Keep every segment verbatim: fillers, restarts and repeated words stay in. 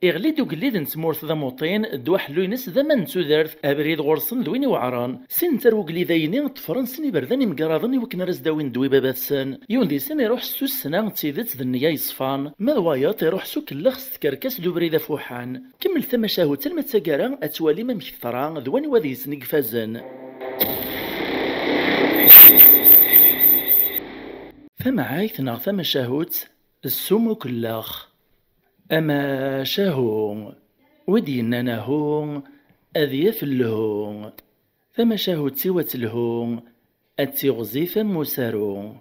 Iɣli-d ugellid n tmurt d amuṭin, ddwa ḥellu-ines d aman n tudert, abrid ɣur-sen d win iweɛren. Sin n tarwegli d ayni ṭṭfren sin iberdan imgaraḍen i wakken ara s-d-awin ddwa i baba-tsen. Yiwen deg-sen iruḥ s tussna d tidet d nniya yeṣfan, ma d wayeḍ iruḥ s ukellex s tkerkas d ubrid afuḥan. Kemmel tamacahut alma d taggara, ad twalim amek teḍra d waniwa deg-sen i ifazen. Tamɛayt neɣ tamacahut, ssum ukellex. Amacahu, wi d-yennan ahu, ad yaf lhu. Tamacahut-iw ad telhu, ad tiɣzif am usaru.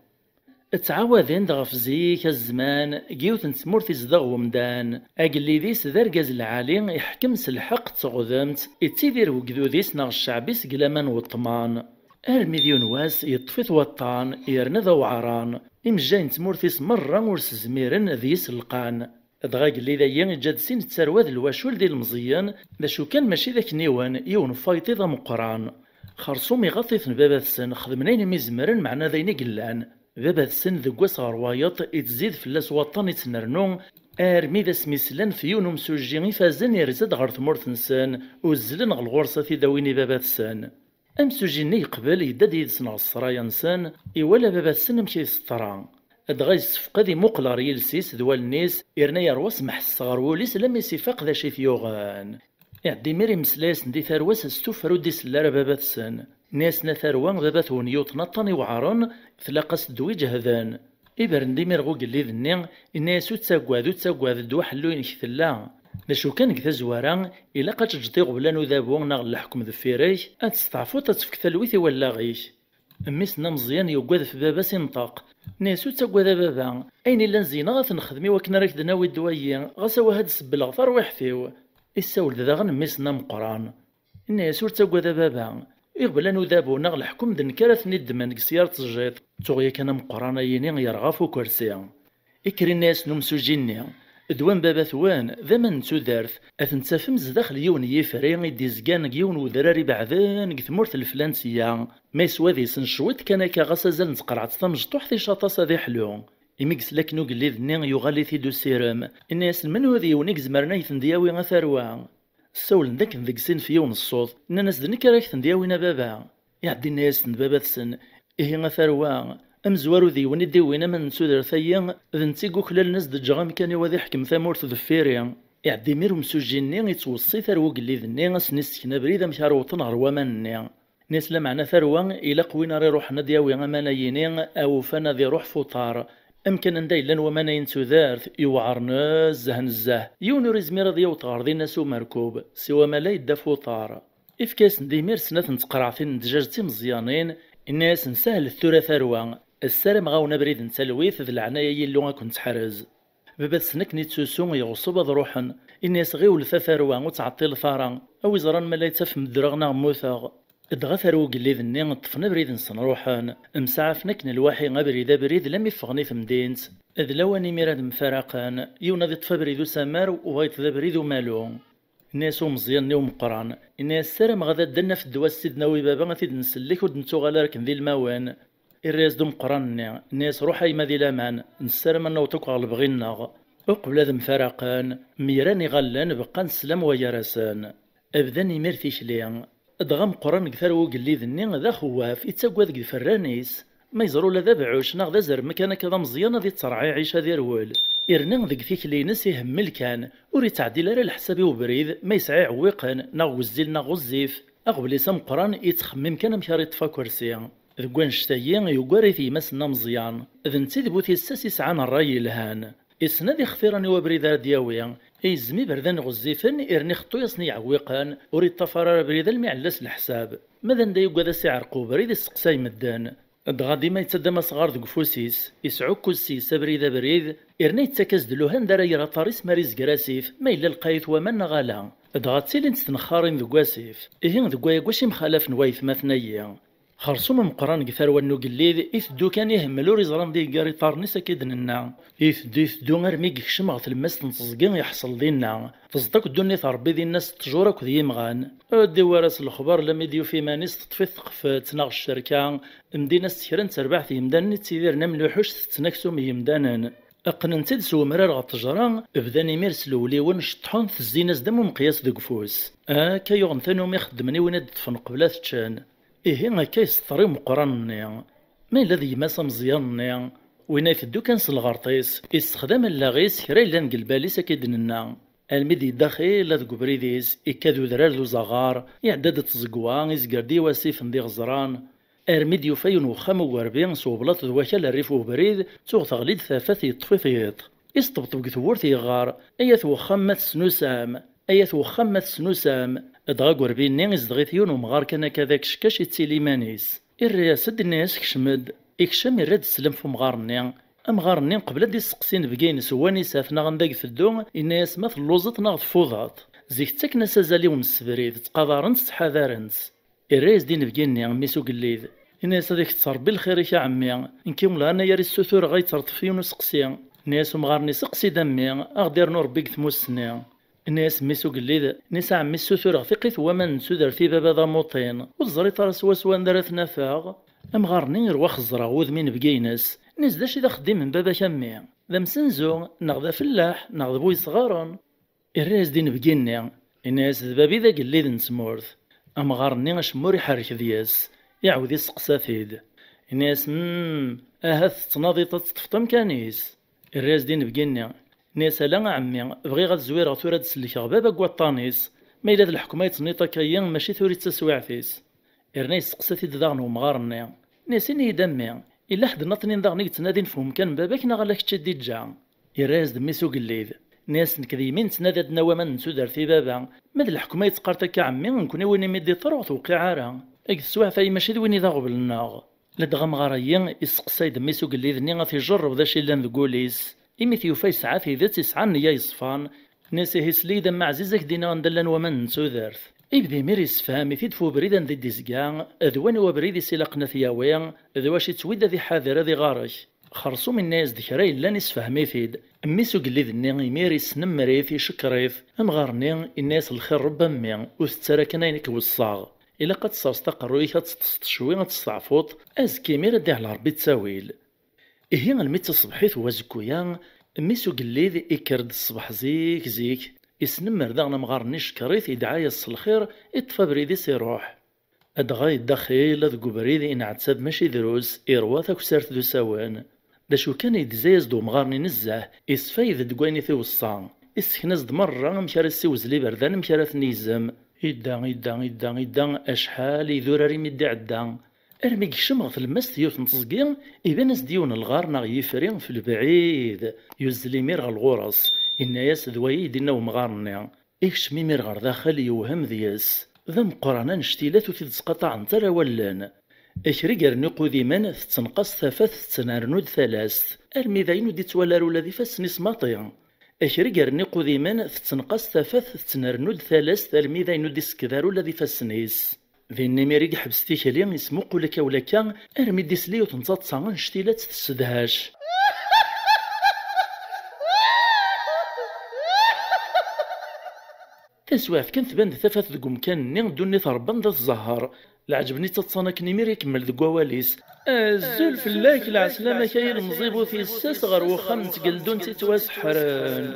Ttɛawaden-d ɣef zik, a zzman, deg yiwet n tmurt izdeɣ wemdan. Agellid-is d argaz lɛali, iḥkem s lḥeqq d teɣdemt, ittidir wegdud-is neɣ cceɛb-is deg laman n weṭṭman. Armi d yiwen wass, yeṭṭef-it waṭṭan, yerna d aweɛran. Imejjay n tmurt-is merra ur s-zmiren ad yis-lqan. Dɣa agellid-ayi iǧǧa-d sin n ttarwa d lwacul d ilemẓiyen, d acu kan mačči d akniwen, yiwen n fayṭi d ameqqran. Xerṣum iɣaṭ-iten baba-tsen, xedmen ayen umi zemren, meɛna d ayen i yellan. Baba-tsen deg wass ɣer wayeḍ, ittzid fell-as waṭṭan ittnernu, armi d asmi slan f yiwen umsujji ifazen irza-d ɣer tmurt-nsen, uzzlen ɣer lɣur-s ad t-id-awin i baba-tsen. Amsujji-nni yeqbel, yedda-d yid-sen ɣer ṣṣraya-nsen, iwala baba-tsen amek ay teṣṭra. Dɣa yessefqed, imuqel ɣer yiles-is d wallen-is, yerna yerwa s meḥsess ɣer wul-is, lammi s-ifaq d acu i t-yuɣen. Iɛedda imir imeslay-asen di tarwa-s s tuffra ur d-isell ara baba-tsen. Nni-asen: "A tarwa, baba-twen yuḍen aṭṭan iweɛren, tlaq-as ddwa iǧehden." Ibren-d imir ɣer ugellid-nni, inna-yas: "Ur ttaggad, ur ttaggad, ddwa ḥellu-inek tella. D acu kan, deg tazwara, ilaq ad teǧǧeḍ iɣeblan udabu neɣ leḥkem deffir-k, ad testeɛfuḍ ad tefk talwit i wallaɣ-ik." Mmi-s n ameẓyan yuggad ɣef baba-s, inṭeq, inna-yas: "Ur ttaggad a baba, ayen illan zeyneɣ ad t-nexdem i wakken ara k-d-nawi ddwa-yi, ɣas awah ad d-sebbleɣ tarwiḥt-iw." Issawel-d daɣen mmi-s n ameqqran. Inna-yas: "Ur ttaggad a baba, iɣeblan udabu neɣ leḥkem d nekk ara ten-iddmen deg sya ar tejjiḍ." Tuɣ yakan ameqqran-ayini yerɣa ɣef ukersi. Ikker inna-yasen umsujji-nni: "Ddwa n baba-twen d aman n tudert, ad ten-tafem zdaxel yiwen n yifri i d-izgan deg yiwen n wedrar ibeɛden deg tmurt leflan sya. Ma yeswa deg-sen cwiṭ kan akka, ɣas azal n tqerɛet tamecṭuḥt, icaṭ-as ad iḥlu." Imi yesla akken ugellid-nni, yuɣal-it-id usirem. Inna-yasen: "Menhu d yiwen i izemren ad yi-ten-d-yawi a tarwa?" Ssawlen-d akken deg sin f yiwen ṣṣut, nnan-as: "D nekk ara k-ten-d-yawin a baba." Iɛedda inna-yasen-d baba-tsen: "Ihi a tarwa, amezwaru d yiwen i d-iwwin aman n tudert-ayi, d netta i yuklalen ad s-d-ǧǧeɣ amkan-iw ad iḥkem tamurt deffir-i." Iɛedda imir umsujji-nni, ittweṣṣi tarwa ugellid-nni, ad sen-issken abrid amek ara wwḍen ɣer waman-nni. Nni-as: "Lameɛna a tarwa, ilaq win ara iruḥen ad d-yawi aman-ayini, awufan ad iruḥ f uṭar. Amkan anda yellan waman-ayi n tudert, yewɛer nezzeh nezzeh. Yiwen ur izmir ad yaweḍ ɣer dinna s umerkub, siwa ma la yedda f uṭar." Ifka-yasen-d imir snat n tqerɛtin n ddjaj d timeẓyanin, inna-yasen: "Sahlet tura a tarwa, ssarameɣ-awen abrid n talwit, d leɛnaya n Yillu a ken-teḥrez." Baba-tsen akken ittusu, yeɣṣeb ad ruḥen. Inna-yas: "Ɣiwlet a tarwa, ur ttɛeṭṭilet ara. A wi ẓran ma la yettaf medreɣ neɣ mmuteɣ." Dɣa tarwa ugellid-nni ṭṭfen abrid-nsen ruḥen. Msaɛafen akken lwaḥi, abrid abrid, lammi ffɣen i temdint. D lawan imir ad mfaraqen, yiwen ad iṭṭef abrid usamar, wayeḍ d abrid umalu. Inna-yas umeẓyan-nni umeqqran, inna-yas: "Ssarameɣ ad d-naf ddwa s sid nawi baba, ad t-id-nsellek, ur d-nettuɣal ara akken d ilmawen." Irra-yas-d umeqqran-nni, inna-yas: "Ruḥ a yemma di laman, nessaram ad naweḍ akk ɣer lebɣi-nneɣ." Uqbel ad mfaraqen, myran iɣallen, beqqan sslam wa gar-asen. Bdan imir tikli. Dɣa ameqqran deg tarwa ugellid-nni d axewwaf, ittaggad deg iferran-is. Ma yeẓra ula d abeɛɛuc neɣ d azrem kan akka d ameẓyan, ad itterɛiɛic, ad irwel. Irna deg tikli-ines ihemmel kan, ur ittɛeddil ara leḥsab i ubrid, ma yesɛa iɛewwiqen, neɣ wezzil neɣ ɣezzif. Aɣbel-is ameqqran ittxemmim kan amek ara iṭṭef akersi. Deg wannect-agi, yugar-it gma-s-nni ameẓyan. D netta i d bu tissas isɛan ṛṛay yelhan. Issen ad ixtir aniwa abrid ara d-yawi. Izzem iberdan ɣezzifen, irna ixeṭṭu-yasen i iɛewwiqen, ur iṭṭafar ara abrid almi iɛella s leḥsab. Ma d anda yuggad ad s-iɛerq ubrid, isteqsay medden. Dɣa dima yettaddam asɣar deg ufus-is, isɛukkuz s-yes abrid abrid, irna yettak-as-d luhan d ara yerr aṭar-is mi ara izger asif, ma yella lqayet waman neɣ ala. Dɣa ttilint tnexxarin deg wasif. Ihi deg waya gwac imxalafen waytmaten-ayi. Xersum ameqqran deg tarwa n ugellid, iteddu kan ihemmel ur iẓri anda yeggar iṭarren-is akka i d-nenna. Iteddu, iteddu armi yekcem ɣer tlemmast n teẓgi iḥṣel dinna. Teẓḍa akk ddunit n Ṛebbi dinna s ṭṭjur akked yimɣan. Ur d-iwwi ara s lexbar lammi d-yufi iman-is teṭṭef-it tqeffet neɣ ccerka. Mdina s kra n terbaɛt yemdanen i ttidiren am luḥuc tetten aksum n yemdanen. Qqnen-tt-id s umrar ɣer ṭṭejra, bdan imir s lewliwen ceṭṭḥen-t, zzin-as-d am umeqyas deg ufus. Akka yuɣen tanumi xeddmen i win ad d-ṭṭfen qbel ad t-ččen. Ihi akka yesseṭṭer i umeqqran-nni. Ma yella d gma-s ameẓyan-nni, win iteddu kan s lɣerṭ-is, issexdam allaɣ-is kra yellan deg lbal-is akka i d-nenna. Almi d-yedda xilla deg ubrid-is, ikka d udrar d uzaɣar, iɛedda-d tẓegwa, izger-d i wasif n d iɣeẓran. Armi d-yufa yiwen wexxam ugerbi s ublaṭ d wakal rrif ubrid, tuɣ teɣli-d tafat yeṭṭef-it yiḍ. Isṭebṭeb deg tewwurt yeɣɣar: "Ay at wexxam ma tesnusam! Ay at wexxam ma tesnusam!" Dɣa agerbi-nni izdeɣ-it yiwen umɣar kan akka d akeckac ittili iman-is. Irra-yas-d, inna-yas: "Kcem-d." Ikcem, irra-d sslam f umɣar-nni. Amɣar-nni, qbel ad d-isteqsi inebgi-ines n wanisa-t neɣ anda i iteddu, inna-yas: "Ma telluẓeḍ neɣ tfudeḍ?" Zik ttaken-as azal i umsebrid, ttqadaren-t, ttḥadaren-t. Irra-yas-d inebgi-nni, mmi-s ugellid, inna-yas: "Ad ak-tt-Ṛebbi lxir-ik a ɛemmi, nekk umlan ay ara ssutureɣ ad yettreṭṭef yiwen useqsi." Inna-yas umɣar-nni: "Seqsi-d a mmi, a ɣ-d-irnu Ṛebbi deg tmussni." Inna-yas mmi-s ugellid, inna-yas: "A ɛemmi, ssutureɣ tiqqit n waman n tudert i baba d amuṭin, ur teẓriḍ ara swaswa anda ara ten-afeɣ?" Amɣar-nni irwa xeẓreɣ wudem inebgi-ines, inna-yas: "D acu i d axeddim n baba-k a mmi? D amsenzu, neɣ d afellaḥ, neɣ d bu yesɣaren?" Irra-yas-d inebgi-nni, inna-yas: "D bab-i d agellid n tmurt." Amɣar-nni acemma ur iḥerrek deg-s, iɛawed isteqsa-t-id. Inna-yas: "Mm, ahat tettnadiḍ ad teṭṭfeḍ amkan-is." Irra-yas-d inebgi-nni, inna-yas: "Ala a ɛemmi, bɣiɣ ad zwireɣ tura ad sellkeɣ baba deg waṭṭan-is, ma yella d leḥkem ay ttniṭ akka-yi, mačči tura i d taswiɛt-is." Yerna yesteqsa-t-id daɣen umɣar-nni. Inna-yas: "Ini-yi-d a mmi, yella ḥedd nniḍen daɣen i yettnadin f umkan n baba-k neɣ ala kečč i d-iǧǧa?" Yerra-yas-d mmi-s ugellid. Inna-yas: "Nekk d yimi nettnadi ad d-nawi aman n tudert i baba. Ma d leḥkem ay teqqareḍ akka a ɛemmi, nekkni win imi d-iṭer ur tewqiɛ ara. Deg teswiɛt-ayi mačči d win i d aɣbel-nneɣ." Ladɣa amɣar-ayi isteqsay-d mmi-s ugellid-nni ad t-ijerreb d acu yellan deg wul-is. Imi t-yufa yesɛa tidet, yesɛa nniya yeṣfan, inna-yas: "Ihi sel-iyi-d a mmi ɛziz, ad k-d-iniɣ anda llan waman n tudert." Ibda imir yessefham-it-id f ubrid anda i d-izga, d wani wabrid i s-ilaqen ad t-yawi, d wacu i ttwid ad iḥader ad iɣarek. Xersum inna-yas-d kra yellan, issefhem-it-id. Mmi-s ugellid-nni imir isnemmer-it, icekkeṛ-it. Amɣar-nni inna-yas: "Lxir Ṛebbi a mmi, ur tett ara kan ayen i k-weṣṣaɣ. Ilaq ad tesserseḍ aqerruy-ik, ad teṭṭseḍ ccwi, ad testeɛfuḍ, azekka imir ad d-iɛel Ṛebbi ttawil." Ihi almi d taṣebḥit n wazekku-ya, mmi-s ugellid ikker-d ṣṣbeḥ zik zik, isnemmer daɣen amɣar-nni, icekkeṛ-it, idɛa-yas s lxir, iṭṭef abrid-is iruḥ. Dɣa yedda xilla deg ubrid, inɛettab mačči drus, irwa takessart d usawen. D acu kan, yedza-yas-d umɣar-nni nezzeh, isfayed-d deg wayen i t-iweṣṣa. Issekna-as-d merra amek ara ssiwzel iberdan, amek ara ten-yezem. Idda, idda, idda, idda, acḥal idurar imi d-iɛedda. Armi yekcem ɣer tlemmast yiwet n teẓgi, iban-as-d yiwen n lɣar neɣ yifri f lebɛid. Yuzzel imir ɣer ɣur-s, inna-yas d waya i d-inna umɣar-nni. Ikcem imir ɣer daxel, yewhem deg-s. D ameqqran annect-ilat, ur t-id-ttqaṭaɛent ara wallen. Akrigger n iqudimen tettenqas tafat, tettnernu-d talast, armi d ayen ur d-ittwali ara ula d ifassen-is maṭi. Akrigger n iqudimen tettenqas tafat, tettnernu-d talast, armi d ayen ur d-isekked ara ula d ifassen-is. Din imir i yeḥbes tikli, ismuqul akka u lakka, armi d-isli yiwet n taḍsa annect-ilat tessedhac. Taswiɛt kan, tban-d tafat deg umkan-nni, ddunit rebban d at zzher. Lɛeǧb-nni ttaḍsan akken imir ikemmel deg wawal-is: "Azul fell-ak, lɛeslama-k ay ilemẓi bu tissas ɣer wexxam n tgeldunt yettwaseḥḥren."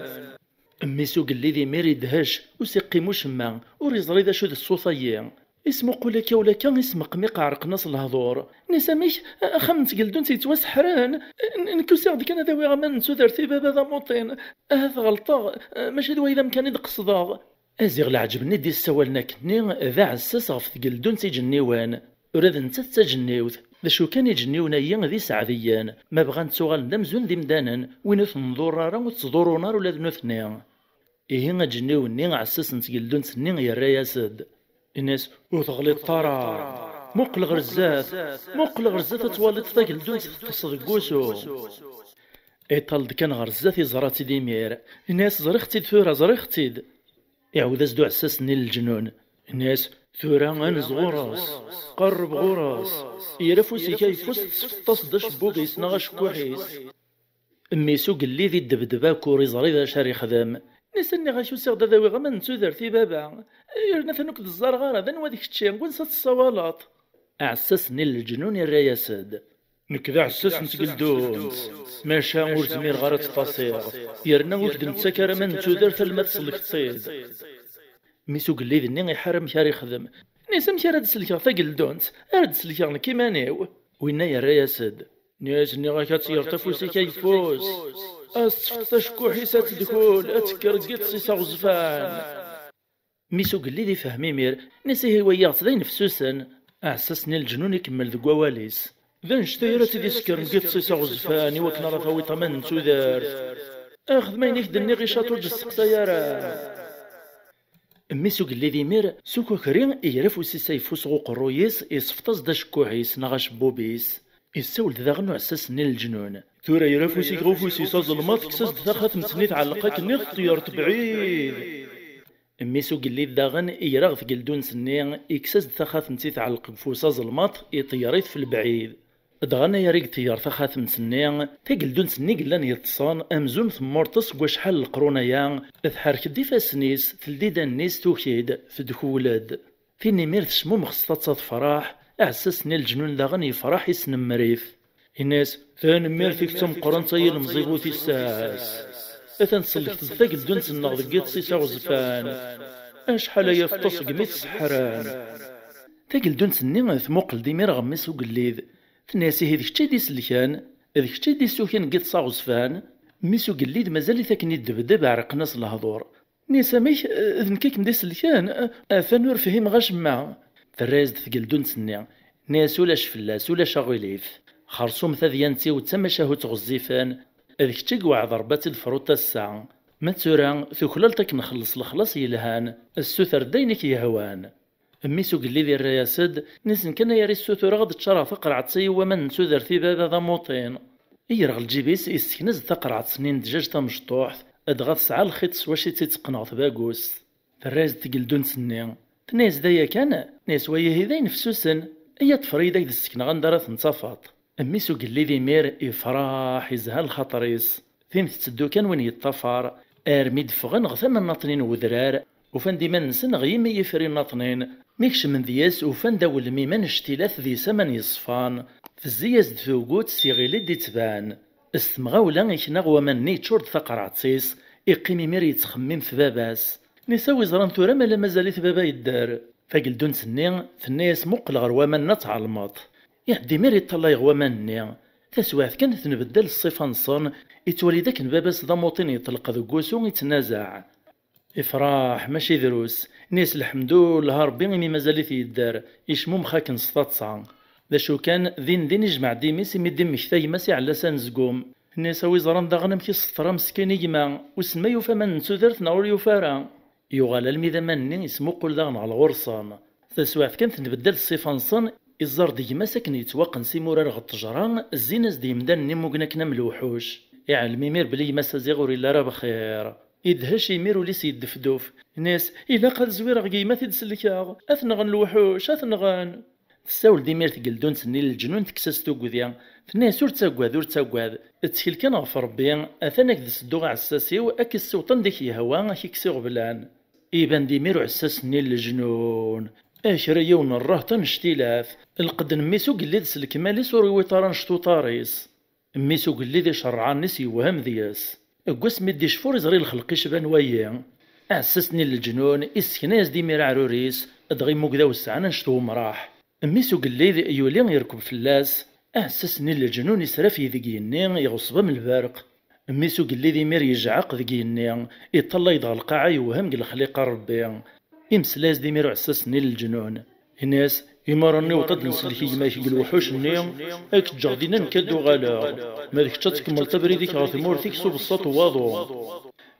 Mmi-s ugellid imir idhec, ur s-iqqim ucemma, ur iẓri d acu d ṣṣut-ayi. Ismuqul akka u lakka, ismeqmiq ɛerqen-as lehdur. Inna-s: "Amek? Axxam n tgeldunt yettwaseḥḥren? N-, nekk usiɣ-d kan ad awiɣ aman n tudert i baba d amuṭin. Ahat ɣelṭeɣ, mačči d wagi d amkan i d-qesdeɣ." Aziɣ leɛǧeb-nni d-issawalen akkenni d aɛessas ɣef tgeldunt iǧenniwen. Ula d nettat d taǧenniwt. D acu kan, iǧenniwen-ayi d iseɛdiyen, ma bɣan ttuɣalen d amzun d imdanen, win ur ten-nḍurr ara ur ttḍurrun ara ula d nutni. Ihi aǧenniw-nni aɛessas n tgeldunt-nni yerra-yas-d. Inna-s: "Ur teɣliḍeḍ ara. Muqel ɣer zdat. Muqel ɣer zdat ad twaliḍ tageldunt teṭṭes deg wusu." Iṭal-d kan ɣer zdat, iẓra-tt-id imir. Inna-yas: "Ẓriɣ-tt-id tura, ẓriɣ-tt-id." Iɛawed-as-d uɛessas-nni n leǧnun. Inna-yas: "Tura anez ɣur-s. Qerreb ɣur-s. Yerra afus-ik ayeffus, tesfeḍt-as-d acebbub-is neɣ acekkuḥ-is." Mmi-s ugellid iddebdeb akk, ur iẓri d acu ara ixdem. Inna-s: "Nniɣ-ak usiɣ-d ad awiɣ aman n tudert i baba. Yerna atan ur k-d-ẓẓareɣ ara, d anwa d kečči, n wansi ad tessawaleḍ?" Aɛessas-nni n leǧnun irra-yas-d: Nekk d aɛessas n tgeldunt, maca ur zmireɣ ara ad tt-ṭṭasiɣ, yerna ur k-d-nettak ara aman n tudert alma tselkeḍ-tt-id. Mmi-s ugellid-nni iḥar amek ara ixdem. Nni-as: "Amek ara d-selkeɣ tageldunt? Ara d-selkeɣ nekk iman-iw." Winna yerra-yas-d: "Nni-as, nniɣ-ak ad teyreḍ afus-ik ayeffus, ad s-tefteḍ acekkuḥ-is ad tedkul, ad tekker deg yiṭes-is aɣezfan." Mmi-s ugellid ifhem imir, nni-as: "Ihi wayyaɣ-tt d ayen fessusen." Aɛessas-nni n leǧnun ikemmel deg wawal-is: "D annect-a ara tt-id-isekkren deg yiṭes-is aɣezfan i wakken ara tawiḍ aman n tudert. Axdem ayen i k-d-nniɣ i caṭ, ur d-steqsay ara." Mmi-s ugellid imir s ukakri iger afus-is ayeffus ɣer uqerruy-is, isfeḍ-as-d acekkuḥ-is neɣ acebbub-is. Issawel-d daɣen uɛessas-nni n leǧnun: "Tura ger afus-ik ɣer ufus-is azelmaḍ, kkes-as-d taxatemt-nni tɛelleq akken i teṭṭeyyreḍ bɛid." Mmi-s ugellid daɣen iger ɣer tgeldunt-nni, ikkes-as-d taxatemt i tɛelleq deg ufus azelmaḍ, iṭeyyer-it f lebɛid. Dɣa anayer i iṭeyyer taxatemt-nni, tageldunt-nni i yellan yeṭṭsen, amzun temmurṭes deg wacḥal n leqrun-aya, tḥerrek-d ifassen-is, teldi-d allen-is, tuki-d, tedkul-d. Tin imir tecmumex s taḍsa tefreḥ, aɛessas-nni n leǧnun daɣen yefreḥ, isnemmer-it. Inna-as: "Tanemmirt-ik d tameqqrant ay ilemẓi bu tissas. Atan tsellkeḍ-d tageldunt-nneɣ deg yiṭes-is aɣezfan. Acḥal aya teṭṭes segmi tt-sseḥran." Tageldunt-nni tmuqel-d imir ɣer mmi-s ugellid. Tenna-as: "Ihi d kečč i d-iselkan, d kečč i d-isukan deg yiṭes aɣezfan?" Mmi-s ugellid mazal-it akken iddebdeb, ɛerqen-as lehdur. Nni-as: "Amek? D nekk i kem-d-iselkan? Atan ur fhimeɣ acemma." Terra-yas-d tgeldunt-nni, nni-as: "Ulac fell-as, ulac aɣilif. Xerṣum tadyant-iw d tamacahut ɣezzifen, d kečč i yewɛed Rebbi ad tt-id-fruḍ ass-a. Ma d tura, tuklaleḍ ad k-nxelleṣ lexlaṣ yelhan, ssuter-d ayen i k-yehwan." Mmi-s ugellid irra-yas-d, nni-as: "Nekk anayer i ssutureɣ ad ččareɣ taqerɛet-agi n waman n tudert i baba d amuṭin." Iger ɣer lǧib-is, issekn-as-d taqerɛet-nni n ddjaj tamecṭuḥt, dɣa tesɛa lxiṭ s wacu i tt-id-teqqen ɣer tbagust. Terra-yas-d tgeldunt-nni. Tenna-yas: "D aya kan?" Nni-as: "Wa ihi d ayen fessusen. Iyya ṭṭfer-iyi-d ad k-d-ssekneɣ anda ara ten-tafeḍ." Mmi-s ugellid imir ifreḥ, izha lxaṭer-is. Tin tetteddu kan win yeṭṭafar, armi d-ffɣen ɣer tama nnaṭnin n wedrar, ufan-d iman-nsen ɣer yimi yifri nnaṭnin. Mi kecmen deg-s, ufan-d awelmim annect-ilat deg-s aman yeṣfan. Tezzi-yas-d tugut s iɣil i d-ittban. S temɣawla ikna waman-nni, yeččur-d taqerɛet-is, iqqim imir yettxemmim f baba-s. Nni-as: "A wi ẓran tura ma la mazal-it baba yedder." Tageldunt-nni tenna-yas: "Muqel ɣer waman-nni ad tɛelmeḍ." Iɛedda imir iṭṭalay ɣer waman-nni. Taswiɛt kan tenbeddal ṣṣifa-nsen, ittwali d akken baba-s d amuṭin yeṭleq deg wusu ittnazaɛ. Ifreḥ, mačči drus. Nni-as: "Lḥemdullah a Rebbi imi mazal-it yedder, icmumex akken s taḍsa." D acu kan, din din ijmeɛ-d imi-s imi d-immekta gma-s iɛella s anezgum. Nni-as: "A wi ẓran daɣen amek i s-teḍra meskin i gma, wissen ma yufa aman n tudert neɣ ur yufi ara." Yuɣal almi d aman-nni, ismuqul daɣen ɣer ɣur-sen. Taswiɛt kan tenbeddal ṣṣifa-nsen, iẓẓar-d gma-s akken yettwaqqen s imurar ɣer ṭṭejra, zzin-as-d yemdanen-nni mmugen akken am lewḥuc. Iɛlem imir belli gma-s aziɣ ur yelli ara bxir. Idhec imir ul-is yeddefduf. Nni-as: "Ilaq ad zwireɣ deg gma t-id-sellkeɣ. Ad t-nɣen lewḥuc, ad t-nɣen." Tessawel-d imir tgeldunt-nni n leǧnun, tekkes-as tugdi. Tenna-as: "Ur ttaggad, ur ttaggad. Ttkel kan ɣef Rebbi, atan ad k-d-sedduɣ aɛessas-iw, ad k-issiweḍ anda i k-yehwa, ad k-ikkes iɣeblan." Iban-d imir uɛessas-nni n leǧnun. Akra yiwen n rrehṭ annect-ilat. Lqedd n mmi-s ugellid s lekmal-is ur iwiṭ ara annect uṭar-is. Mmi-s ugellid icerrɛen-is yewhem deg-s. Deg wasmi d-icfur iẓri lxelq icban wayi. Aɛessas-nni n leǧnun issekna-yas-d imir aɛrur-is, dɣa immug d awessɛen annect umraḥ. Mmi-s ugellid yuli irkeb fell-as. Aɛessas-nni n leǧnun israfeg deg yigenni, iɣeṣṣeb am lberq. Mmi-s ugellid imir yejɛeq deg yigenni, iṭṭalay-d ɣer lqaɛa yewhem deg lexliqa n Rebbi. Imeslay-as-d imir uɛessas-nni n leǧnun. Ini-as: "Imir-nni iwweḍ ad d-nsellek gma-k deg lewḥuc-nni, ad k-ǧǧeɣ dinna nekk ad d-uɣaleɣ. Ma d kečč ad tkemmleḍ abrid-ik ɣer tmurt-ik s ubeṣṣaṭ n waḍu."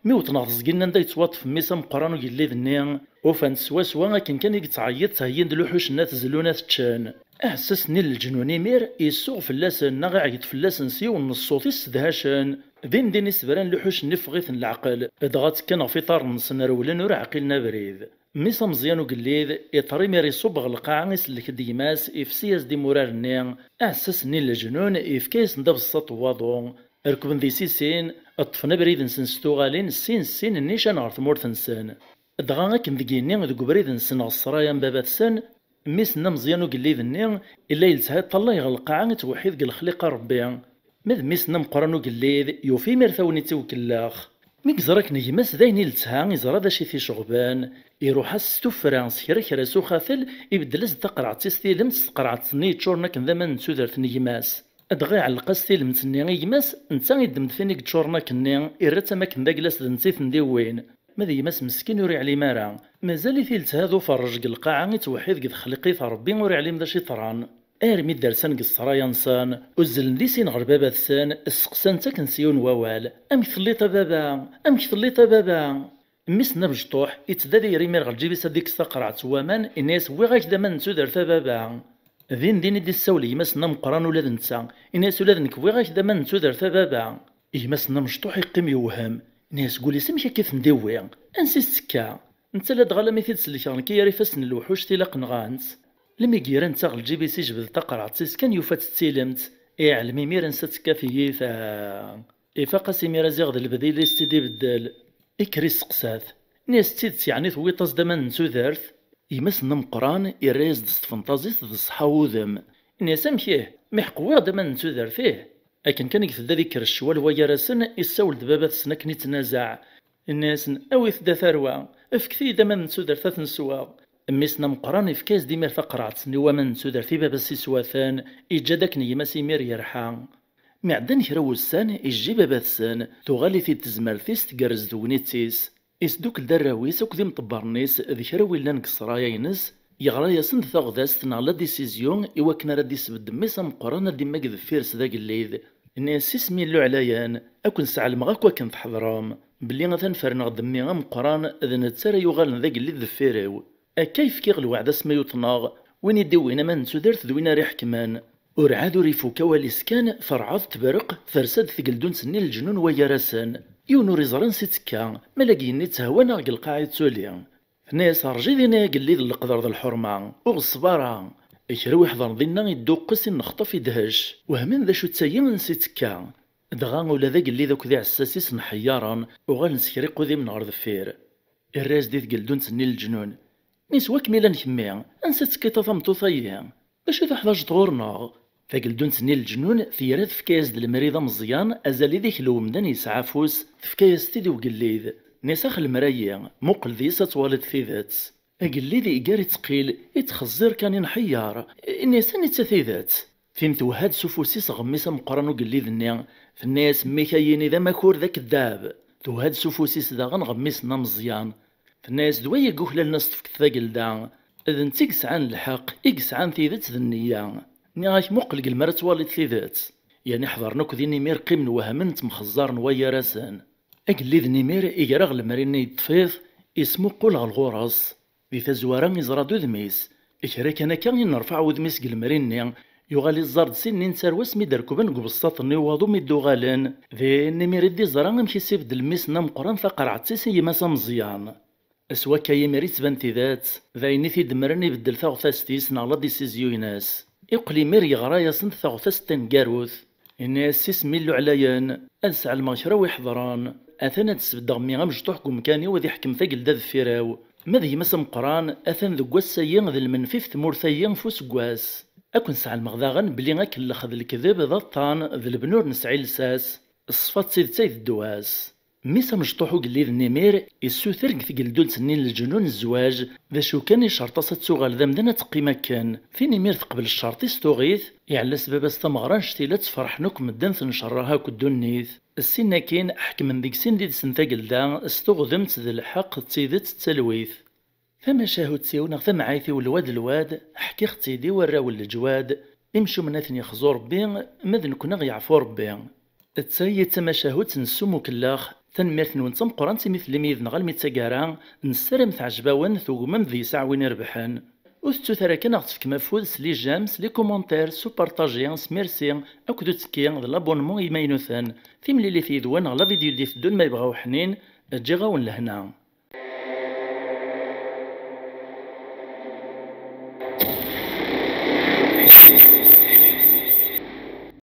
Mi wwḍen ɣer teẓgi-nni anda yettwaṭṭef mmi-s ameqqran ugellid-nni, ufan-t swaswa akken kan i yettɛeyyiḍ, ttheyyin-d lewḥuc-nni ad t-zlun ad t-ččen. Aɛessas-nni n leǧnun imir isuɣ fell-asen neɣ iɛeyyeḍ fell-asen s yiwen n ṣṣut issedhacen. Din din isebran lewḥuc-nni ffeɣ-iten leɛqel, dɣa ttekkan ɣef iḍarren-nsen, rewlen ur ɛqilen abrid. Mmi-s ameẓyan ugellid iṭer imir iṣubb ɣer lqaɛa, isellek-d gma-s, ifsi-yas-d imurar-nni. Aɛessas-nni n leǧnun ifka-yasen-d abessaṭ n waḍu. Rekben di sin sin, ṭṭfen abrid-nsen s tuɣalin, sin sin nnican ɣer tmurt-nsen. Dɣa akken deg yigenni deg ubrid-nsen ɣer ṣṣraya n baba-tsen, Mmi-s-nni ameẓyan ugellid-nni yella yeltha iṭṭalay ɣer lqaɛa, ittweḥḥid deg lexliqa n Ṛebbi. Ma d mmi-s-nni ameqqran ugellid, yufa imir tagnit i ukellex. Mi yeẓra akken gma-s d ayen i yeltha, yeẓra d acu i t-iceɣben, iruḥ-as s tuffra, s kra kra, s uxatel, ibeddel-as-d taqerɛet-is tilemt s tqerɛet-nni yeččuren akken d aman n tudert n gma-s. Dɣa iɛelleq-as tilemt-nni i gma-s, netta iddem-d tin i yeččuren akkenni, irra-tt am akken d aglas d netta i ten-d-iwwin. Ma d gma-s meskin ur iɛlim ara. Mazal-it iltha d uferrej deg lqaɛa, ittweḥḥid deg texliqit n Ṛebbi, ur iɛlim d acu iḍran. Armi d-rsan deg ṣṣraya-nsen, uzzlen di sin ɣer baba-tsen, sseqsan-t akken s yiwen wawal: "Amek telliḍ a baba? Amek telliḍ a baba?" Mmi-s-nni amecṭuḥ ittedda ad iger imir ɣer lǧib-is ad ikkes taqerɛet n waman, inna-yas: "Wwiɣ-ak-d aman n tudert a baba." Din din i d-issawel gma-s-nni ameqqran ula d netta, inna-yas: "Ula d nekk wwiɣ-ak-d aman n tudert a baba." Gma-s-nni amecṭuḥ iqqim yewhem, inna-yas deg wul-is: "Amek akka i ten-d-iwwi? Ansi i s-ttekka? Netta ladɣa alammi t-id-sellkeɣ nekk i yar ifassen n lewḥuc tilaq nɣan-tt." Lmi yira netta ɣer lǧib-is ijbed taqerɛet-is kan yufa-tt d tilemt, iɛlem imir ansa tekka tiyita. Ifaq-as imir aziɣ d lebdil i s-tt-id-ibeddel. Ikker isteqsa-t. Inna-yas: "D tidet yeɛni tewwiḍ-as-d aman n tudert?" Gma-s-nni ameqqran irra-yas-d s tfenṭazit d ṣṣeḥḥa n wudem. Inna-yas: "Amek ih? Mi ḥeqq wwiɣ-d aman n tudert, ih." Akken kan i itedda ad ikker ccwal waygar-asen, issawel-d baba-tsen akken ittnazaɛ. Inna-yasen: "Awit-d a tarwa, fket-iyi-d aman n tudert ad ten-sweɣ." Mmi-s-nni ameqqran ifka-yas-d imir taqerɛet-nni n waman n tudert i baba-s iswa-ten, iǧǧa-d akken gma-s imir yerḥa. Mi ɛeddan kra wussan, ijji baba-tsen, tuɣal-it-id tezmert-is, tgerrez tegnit-is. Isdukkel-d arraw-is akked imṭebbren-is d kra wi llan deg ṣṣraya-ines, yeɣra-yasen-d taɣdast neɣ la décision i wakken ara d-isbedd mmi-s ameqqran ad d-immag deffir-s d agellid. Inna-yas: "Isem-iw Illu Ɛlayen, ad ken-sɛelmeɣ akk akken tḥeḍrem, belli atan ferneɣ-d mmi ameqqran, d netta ara yuɣalen d agellid deffir-iw. Akka i fkiɣ lweɛd asmi i uṭneɣ, win i d-iwwin aman n tudert d win ara iḥekmen." Urɛad ur ifuk awal-is kan, terɛad tebreq, tersa-d tgeldunt-nni n leǧnun waygar-asen. Yiwen ur iẓri ansi i d-tekka, ma la deg yigenni tthewwa neɣ deg lqaɛa i d-tuli. Tenna-yas: "Rǧu din ay agellid n leqder d lḥurma, ur ɣeṣṣeb ara." Kra wi iḥḍren dinna idduqqes, innexṭaf, idhec, wehmen d acu d tayi ansi i d-tekka. Dɣa ula d agellid akked iɛessas-is nḥeyyaren, uɣalen s kra iqudimen ɣer deffir. Irra-yas-d i tgeldunt-nni n leǧnun: "Nis wa kem-ilan kemmi? Ansa i d-tekkiḍ a tameṭṭut-ayi? D acu i tuḥwaǧeḍ ɣur-neɣ?" Tageldunt-nni n leǧnun tira tefka-yas-d lemri d ameẓyan, azal i d-iklew umdan yesɛa afus, tefka-yas-t-id i ugellid. Tenna-yas: "Ax lemri-ayi, muqel deg-s ad twaliḍ tidet." Agellid iger ittqil, ittxeẓẓir kan inḥeyyer. Inna-yas: "Anita tidet?" Tin twehha-d s ufus-is ɣer mmi-s ameqqran ugellid-nni, tenna-yas: "Mmi-k-ayi-ni d amakur d akeddab." Twehha-d s ufus-is daɣen ɣer mmi-s-nni ameẓyan. Tenna-yas: "D wayagi uklalen ad s-tefkeḍ tagelda. D netta i yesɛan lḥeqq, i yesɛan tidet d nneyya. Nniɣ-ak muqel deg lemri ad twaliḍ tidet." Yerna ḥeḍren akk din imir, qqimen wehmen, ttemxeẓẓaren waygar-asen. Agellid n imir iger-aɣ lemri-nni yeṭṭef-it, ismuqul ɣer ɣur-s. Di tazwara iẓra-d udem-is. Kra kan akka i nerfeɛ wudem-is deg lemri-nni, yuɣal iẓẓar-d sin-nni n tarwa asmi d-rekben deg ubeṣṣaṭ-nni n waḍu mi d-uɣalen. Din imir i d-iẓra amek i s-ibeddel mmi-s-nni ameqqran taqerɛet-is i gma-s ameẓyan. S wakka imir i d-tban tidet, d ayen i t-id-mmren ibeddel taɣtast-is neɣ la décision-ines. Iqqel imir yeɣra-yasen-d taɣtast taneggarut. Inna-yas: "S isem-iw Illu Ɛlayen, ad sɛelmeɣ kra wi iḥeḍren. Atan ad d-sbeddeɣ mmi amecṭuḥ deg umkan-iw ad iḥkem tagelda deffir-iw. Ma d gma-s ameqqran, atan deg wass-ayi d lmenfi f tmurt-ayi f useggas. Ad ken-sɛelmeɣ daɣen belli akellex d lekdeb d aṭṭan d lebni ur nesɛi lsas. Ṣṣfa d tidet ay d ddwa-s." Mmi-s amecṭuḥ ugellid n imir issuter deg tgeldunt-nni n leǧnun zzwaǧ, d acu kan icerṭ-as ad tuɣal d amdan ad teqqim akken. Tin imir teqbel ccerṭ-is tuɣ-it, iɛella-s baba-s tameɣra n cctila ttferḥen akk medden tencerreɛ akk ddunit. Sin akkin ḥekmen deg sin d idsen tagelda s tuɣdemt d lḥeqq d tidet d talwit. Tamacahut-iw neɣ tamɛayt-iw lwad lwad, ḥkiɣ-tt-id i warraw n leǧwad, imcumen ad ten-yexzu Rebbi, ma d nekkni ad ɣ-yeɛfu Rebbi. D tayi d tamacahut n Ssum Ukellax, tanemmirt-nwen d tameqqrant imi tellim yid-neɣ almi d taggara, nessaram teɛjeb-awen, tugmem deg-s aɛwin irebḥen. Ur tettut ara kan ad ɣ-tefkem afud s les j'aime, s les commentaires, s upartaji, s merci, akked uttekki d l'abonnement imaynuten. Timlilit yid-wen ɣer la vidéo d-iteddun ma yebɣa uḥnin, ǧǧiɣ-awen lehna.